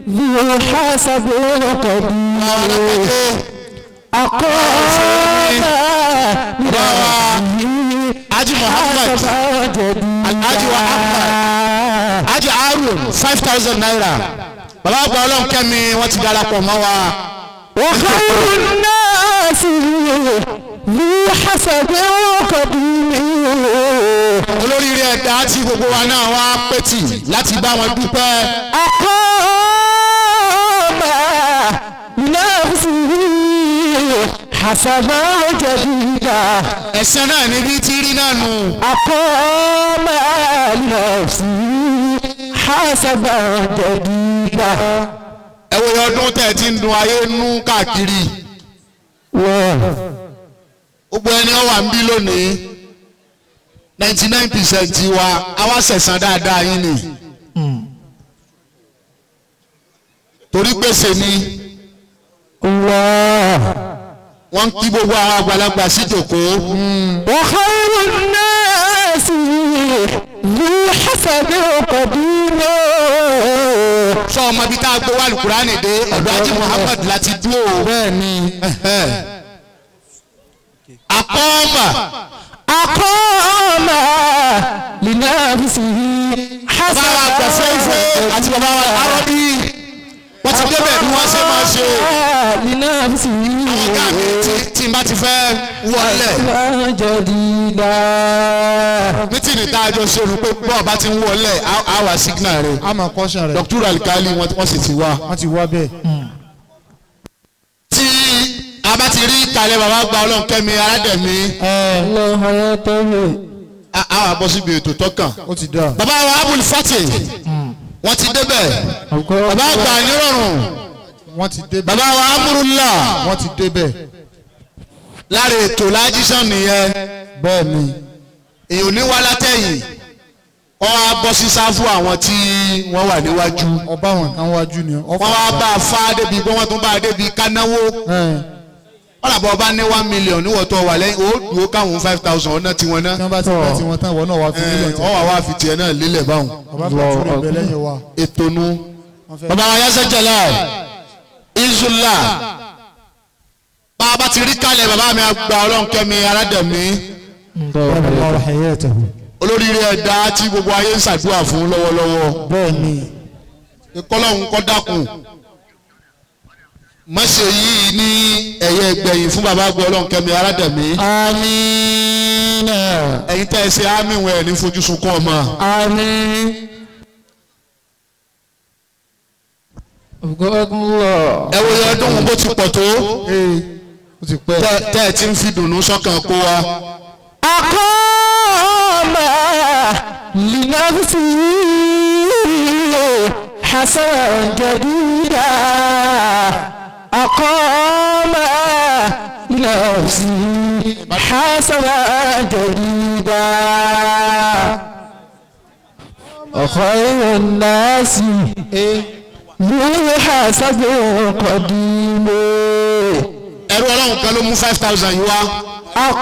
ذو حسب قديم أقام لنفسه Haji Muhammad حسبا جديدا. Alhaji wa Ahmad Haji Harun ₦5,000. Bàbá àgbà Ọlọ́nkẹ́mi wọ́n ti darapọ̀ mọ́ wa. وخير الناس ذو حسب قديم. Olóríire ẹ̀dá tí gbogbo wa náà wá pẹ́tì láti bá wọn dúpẹ́. أقام لنفسه حسبا جديدا. Ẹ̀san náà níbi tí rí náà nù. أقام لنفسه حسبا جديدا. Ẹ wo ọdún tẹ̀ tí ń dun ayé nú káàkiri. Gbogbo ẹni ó wà ń bí lónìí, 99% wa àwa ṣẹ̀san dáadáa yín ni, torí gbèsè ni. الله. Wọ́n ń kí gbogbo àwọn àgbàlagbà sí jòkó. وخير الناس ذو حسب قديم. Sọ ọmọ ibi tá a gbowó alukurani dé, ọ̀dọ̀ Haji Muhammad láti dúró. Bẹ́ẹ̀ni. Àkọ́ọ̀mà. أقام لنفسه Bàbá wa gbọ̀fẹ́ ife àti bàbá wa arọ́bí, wọ́n ti débẹ̀ bí wọ́n ṣe máa ṣe. لنفسه Ọ̀gá mi, tí n bá ti fẹ́ wọlé حسبا جديدا. Meeting tá a jọ ṣe rò pé bọ́ọ̀ bá ti ń wọlé, á wà signal rẹ̀. A máa kọ́ṣán rẹ̀. Dr. Alikali, wọ́n sì ti wá. Wọ́n ti wá bẹ́ẹ̀. Tí a bá ti rí kalẹ̀ bàbá gba Ọlọ́nkẹ́mi aládẹ̀mí, الله حياته. á wà bọ́ síbi ètò tọ́kàn. Ó ti dáa. Bàbá wa Abul Fatih, wọ́n ti débẹ̀. Bàbá àgbà nírọ̀rùn. Wọ́n ti débẹ̀. Bàbá wa Amúrúlà. Wọ́n ti débẹ̀. Lára ètò lájísàn nìyẹn. Bẹ́ẹ̀ni. Èèyàn ní wá látẹ̀yìn, wọ́n wá bọ́ sí sáfù àwọn tí wọ́n wà níwájú. Ọba àwọn kan wájú ni. Wọ́n wá bá a fá débi pé wọ́n tún bá a débi kánáwó. Wọ́n làbọ̀ ọba ní 1 million níwọ̀n tó wà lẹ́yìn, ó dúró káwọn 5,000 ọ̀nà tiwọn náà. Tí wọ́n bá ti bá tiwọn tán, wọ́n náà wá fi mílíọ̀nù Wọ́n wà wá fi tiẹ̀ náà lélẹ̀ báwọn. Bàbá kan tún rẹ̀ lẹ́yìn wa. Ètò nu. Wọ́n fẹ́ Bàbá wa Yasẹ Jalal Izula, bàbá ti rí kalẹ̀ bàbá mi àgbà Ọlọ́nkẹ́mi aládẹ̀mí, olóríire ẹ̀dá tí gbogbo ayé ń ṣàdúrà fún lọ́wọ́lọ́wọ́. Bẹ́ẹ̀ni. Kọ́lọ́hún kọ́ dákun mọ̀ṣẹ́ yìí ní ẹ̀yẹ ẹgbẹ̀yìn fún bàbá àgbà Ọlọ́nkẹ́mi aládẹ̀mí. آمين. Ẹ̀yin tẹ́ ẹ ṣe ámì wẹ̀ ní fojú sunkún ọmọ. آمين. الله. Ẹ wo iye ọdún bó ti pọ̀ tó Ee, ó ti pẹ́. tẹ́ ẹ ti ń fi dùnnú sọ́kàn kó wa. أقام لنفسه حسنا جديدا. أقام لنفسه حسنا جديدا. وخير الناس ذو حسب قديم. Ẹrú Ọlọ́run kan ló mú 5,000 yìí wá. أقام